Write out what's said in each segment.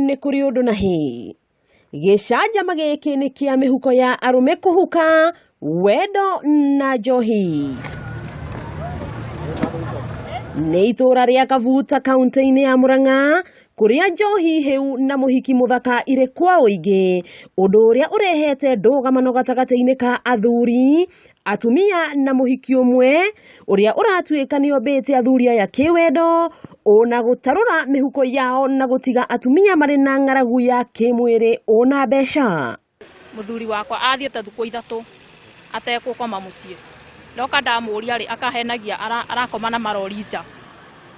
Nĩ kũrĩ ũndũ na hĩ. Gĩcanjama gĩkĩ nĩ kĩa mĩhuko ya arũme kũhuka, wendo na njohi. Nĩ itũũra rĩa Kabuta kaũntĩ-inĩ ya Murang'a kũrĩa njohi hĩu na mũhiki mũthaka irĩ kwa ũingĩ, ũndũ ũrĩa ũrehete ndũgamano gatagatĩ-inĩ ka athuri, atumia na mũhiki ũmwe ũrĩa ũratuĩka nĩombĩte athuri aya kĩwendo ona gũtarũra mĩhuko yao na gũtiga atumia marĩ na ng'aragu ya kĩmwĩrĩ ona mbeca. Mũthuri wakwa athiĩte thukũ 3 ategũkoma mũciĩ, ndoka ndamũria rĩ, akahenagia arakoma na marori nja.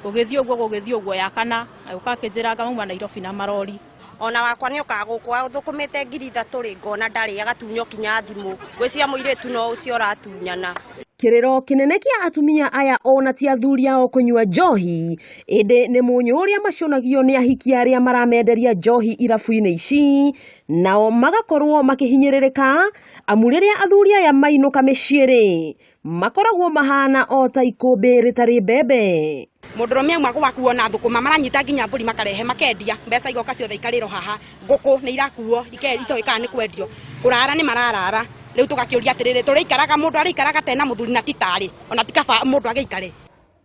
Gũgĩthiĩ ũguo gũgĩthiĩ ũguo, ya kana agĩũka akĩnjĩra anga mauma Nairobi na marori. Ona wakwa nĩ okaga gũkũ athũkũmĩte 3,000 rĩ, ngona ndarĩ, agatunywo kinya thimũ. Ngwĩciria mũirĩtu no ũcio ũratunyana. Kĩrĩro kĩnene kĩa atumia aya ona ti athuri ao kũnyua njohi, ĩndĩ nĩ mũnyũ ũrĩa maconagio nĩ ahiki arĩa maramenderia njohi irabu-inĩ ici, nao magakorwo makĩhinyĩrĩrĩka, amu rĩrĩa athuri aya mainũka mĩciĩ rĩ, makoragwo mahana o ta ikũmbĩ rĩtarĩ mbembe. Mũndũrũme auma gwaku ona thũkũma maranyita nginya mbũri makarehe makendia, mbeca igoka ciothe ikarĩrwo haha, ngũkũ nĩ irakuo itoĩ kana nĩ kwendio, kũrara nĩ mararara. Rĩu tũgakĩũria atĩrĩrĩ, tũrĩikaraga mũndũ arĩikaraga tena mũthuri na ti tarĩ, ona ti kaba mũndũ agĩikare.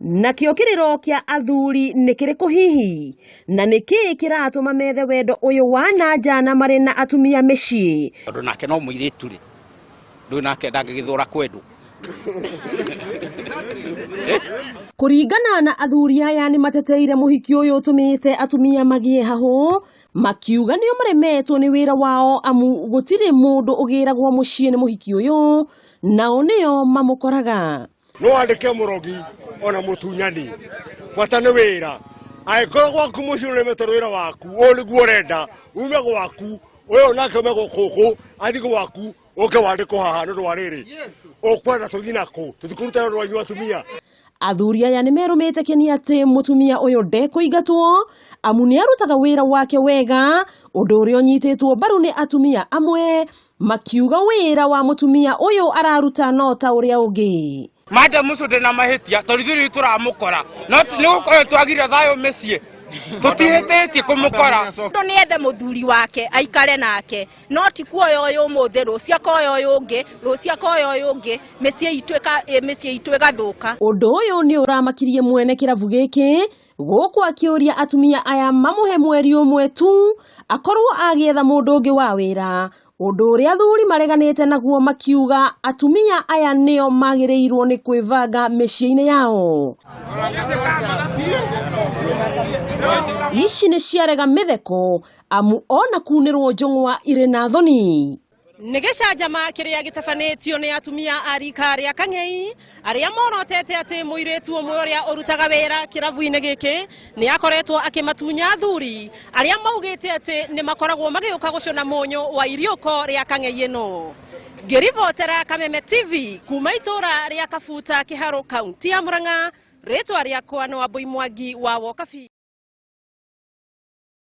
Nakĩo kĩrĩro kĩa athuri nĩ kĩrĩkũ hihi? Na nĩ kĩĩ kĩratũma methe wendo ũyũ wa na nja na marĩ na atumia mĩciĩ? Tondũ nake no mũirĩtu rĩ, ndũĩ nake ndangĩgĩthũra kwendwo. Kũringana na athuri aya nĩ mateteire mũhiki ũyũ ũtũmĩte atumia magĩe hahũ, makiuga nĩo maremetwo nĩ wĩra wao amu gũtirĩ mũndũ ũgĩragwo mũciĩ nĩ mũhiki ũyũ, nao nĩo mamũkoraga. No wandĩke mũrogi ona mũtunyani, bata nĩ wĩra. Angĩkorwo gwaku mũciĩ ũremetwo nĩ wĩra waku, ũyũ nĩguo ũrenda, ume gwaku, ũyũ nake ume gũkũ, athiĩ gwaku, ũke wandĩkwo haha nĩ ũndũ wa rĩrĩ. Ũkwenda tũthiĩ nakũ? Tũtikũruta wĩra wanyu atumia. Athuri aya nĩ merũmĩte kĩni atĩ mũtumia ũyũ ndekũingatwo amu nĩ arutaga wĩra wake wega, ũndũ ũrĩa ũnyitĩtwo mbaru nĩ atumia amwe makiuga wĩra wa mũtumia ũyũ araruta no ta ũrĩa ũngĩ. Madam ũcio ndĩ na mahĩtia tondũ ithuĩ rĩu tũramũkora, no nĩ gũkorwo twagire thayũ mĩciĩ, tũtihĩtĩtie kũmũkora. Mũndũ nĩ ethe mũthuri wake aikare nake, no ti kuoya ũyũ ũmũthĩ, rũciũ akoya ũyũ ũngĩ, rũciũ akoya ũyũ ũngĩ, mĩciĩ itũ ĩgathũka. Ũndũ ũyũ nĩ ũramakirie mwene kĩrabu gĩkĩ gũkũ akĩũria atumia aya mamũhe mweri ũmwe tu akorwo agĩetha mũndũ ũngĩ wa wĩra, ũndũ ũrĩa athuri mareganĩte naguo makiuga atumia aya nĩo magĩrĩirwo nĩ kwĩbanga mĩciĩ-inĩ yao. Ici nĩ ciarega mĩtheko amu ona kunĩrwo njũng'wa irĩ na thoni. Nĩ gĩcanjama kĩrĩa gĩtabanĩtio nĩ atumia a rika rĩa Kang'ei arĩa morotete atĩ mũirĩtu ũmwe ũrĩa ũrutaga wĩra kĩrabu-inĩ gĩkĩ nĩ akoretwo akĩmatunya athuri arĩa maugĩte atĩ nĩ makoragwo magĩũka gũcũna mũnyũ wa iriũko rĩa Kang'ei ĩno. Ngĩribotera Kameme TV kuma itũra rĩa Kabuta, Kĩharũ, kaunti ya Murang'a, rĩtwa rĩakwa nĩ Wambui Mwangi wa Wokabi.